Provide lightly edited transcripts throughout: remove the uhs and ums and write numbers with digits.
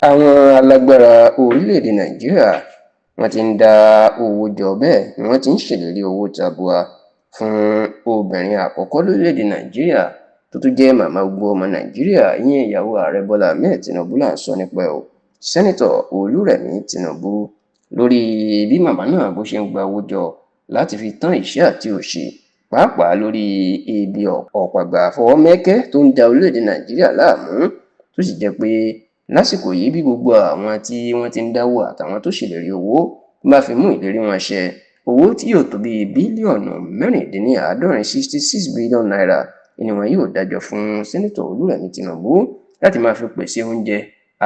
Àwọn alágbára orílẹ̀-èdè Nàìjíríà, wọ́n ti ń dá owó jọ, bẹ́ẹ̀ ni wọ́n ti ń ṣèlérí owó tabua fún obìnrin àkọ́kọ́ lórílẹ̀-èdè Nàìjíríà tó tún jẹ́ màmá gbogbo ọmọ Nàìjíríà, ìyẹn ìyàwó Ààrẹ Bọ́lá Ahmed Tinubu là ń sọ nípa ẹ̀ o, Senator Olúrẹ̀mí Tinubu, lórí bí màmá náà bó ṣe ń gba owó jọ láti fi tán ìṣẹ́ àti òṣì, pàápàá lórí ebi ọ̀pàgbà àfọwọ́mẹ́kẹ́ tó ń da orílẹ̀-èdè Nàìjíríà láàmú, tó sì jẹ́ pé lásìkò yìí, bí gbogbo àwọn tí wọ́n ti ń dáwó àtàwọn tó ṣèlérí owó bá fi mú ìlérí wọn ṣẹ, owó tí yóò tó bíi bílíọ̀nù 76, ₦66 billion, ni wọn yóò dájọ́ fún Senator Olúrẹ̀mí Tinubu láti máa fi pèsè oúnjẹ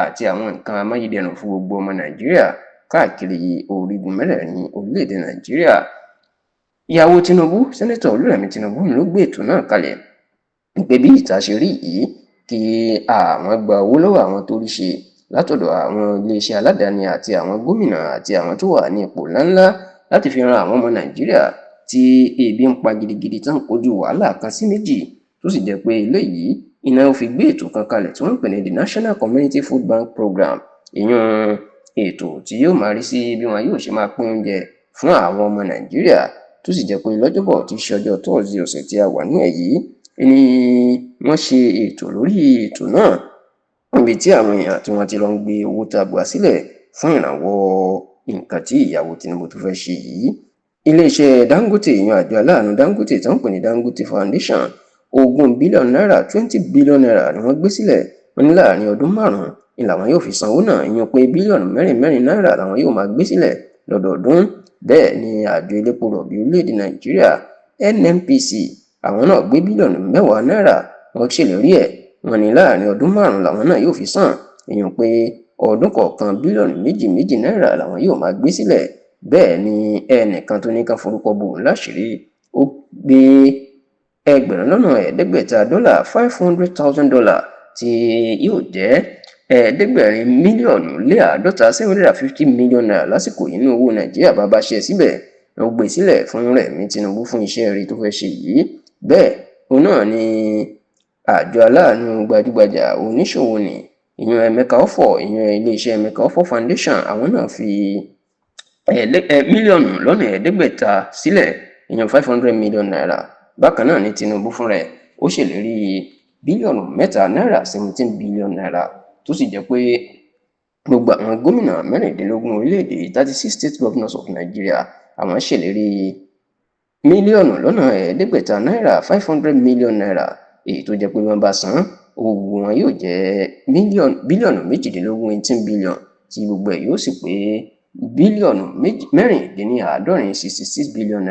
àti àwọn nǹkan amáyédẹrùn fún gbogbo ọmọ Nàìjíríà káàkiri orígun mẹ́rẹ̀ẹ̀rin orílẹ̀-èdè Nàìjíríà. Ìyàwó Tinubu, Senator Olúrẹ̀mí Tinubu, ló gbé ètò náà kalẹ̀ pé bí ìta ṣe rí yìí, kí àwọn gba owó lọ́wọ́ àwọn tó rí ṣe látọ̀dọ̀ àwọn iléeṣẹ́ aládàáni àti àwọn gómìnà àti àwọn tó wà ní ipò ńláńlá láti fi ran àwọn ọmọ Nàìjíríà tí ebi ń pa gidigidi, tán kojú wàhálà kan sí méjì, tó sì jẹ́ pé eléyìí iná ó fi gbé ètò kan kalẹ̀ tí wọ́n ń pè ní the National Community Food Bank Program, ìyún ètò tí yóò máa rí sí bí wọn yóò ṣe máa pín oúnjẹ fún àwọn ọmọ Nàìjíríà, tó sì jẹ́ pé lọ́jọ́bọ̀ tí í ṣe ọjọ́ Thursday ọ̀sẹ̀ tí a wà ní ẹ̀ yìí ni wọ́n ṣe ètò lórí ètò náà, níbi tí àwọn èèyàn tí wọ́n ti lọ ń gbé owó tabua sílẹ̀ fún ìrànwọ́ nǹkan tí ìyàwó Tinubu tó fẹ́ ṣe yìí. Iléeṣẹ́ Dangote, ìyẹn àjọ aláàánú Dangote tó ń pè ní Dangote Foundation, 20 bílíọ̀nù náírà, ₦20 billion, ni wọ́n gbé sílẹ̀. Wọ́n ní láàrin ọdún 5 ni làwọn yóò fi sanwó náà, ìyẹn pé bílíọ̀nù mẹ́rin mẹ́rin náírà làwọn yóò máa gbé sílẹ̀ lọ́dọọdún. Bẹ́ẹ̀ ni àjọ elépo rọ̀bì orílẹ̀-èdè Nàìjíríà, NNPC, àwọn náà gbé bílíọ̀nù 10 náírà, wọ́n ṣèlérí ẹ̀. Wọ́n ní láàrin ọdún 5 làwọn náà yóò fi san, ìyẹn pé ọdún kọ̀ọ̀kan bílíọ̀nù méjì méjì náírà làwọn yóò máa gbé sílẹ̀. Bẹ́ẹ̀ ni ẹnìkan tó ní ká forúkọ bò ń láṣìírí, ó gbé 500,000 dọ́là, $500,000, tí yóò jẹ́ 750 mílíọ̀nù, ₦750 million lásìkò yìí nínú owó Nàìjíríà bá bá ṣe síbẹ̀, ó gbé sílẹ̀ fún Rẹ̀mí Tinubu fún iṣẹ́ rẹ̀ tó fẹ́ ṣe yìí. Bẹ́ẹ̀ òun náà ni àjọ aláàánú gbajúgbajà oníṣòwò ní, ìyẹn Emeka Offor, ìyẹn iléeṣẹ́ Emeka Offor Foundation, àwọn náà fi 500 mílíọ̀nù sílẹ̀, ìyẹn ₦500 million. Bákan náà ni Tinubu fúnra ẹ̀, ó ṣèlérí bílíọ̀nù 3 náírà, ₦17 billion, tó sì jẹ́ pé gbogbo àwọn gómìnà 16 orílẹ̀-èdè, 36 state governors of Nigeria, àwọn ṣèlérí 500 mílíọ̀nù náírà, ₦500 million, èyí tó jẹ́ pé wọ́n bá san owó gbogbo wọn yóò jẹ́ bílíọ̀nù 18, 18 billion, tí gbogbo ẹ̀ yóò sì pé bílíọ̀nù 76, ₦66 billion,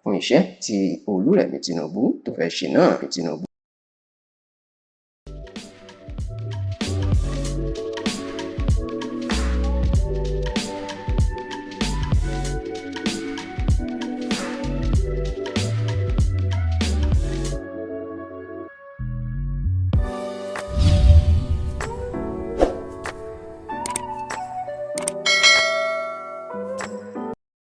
fún iṣẹ́ tí Olúrẹ̀mí Tinubu tó fẹ́ ṣe náà. Tinubu.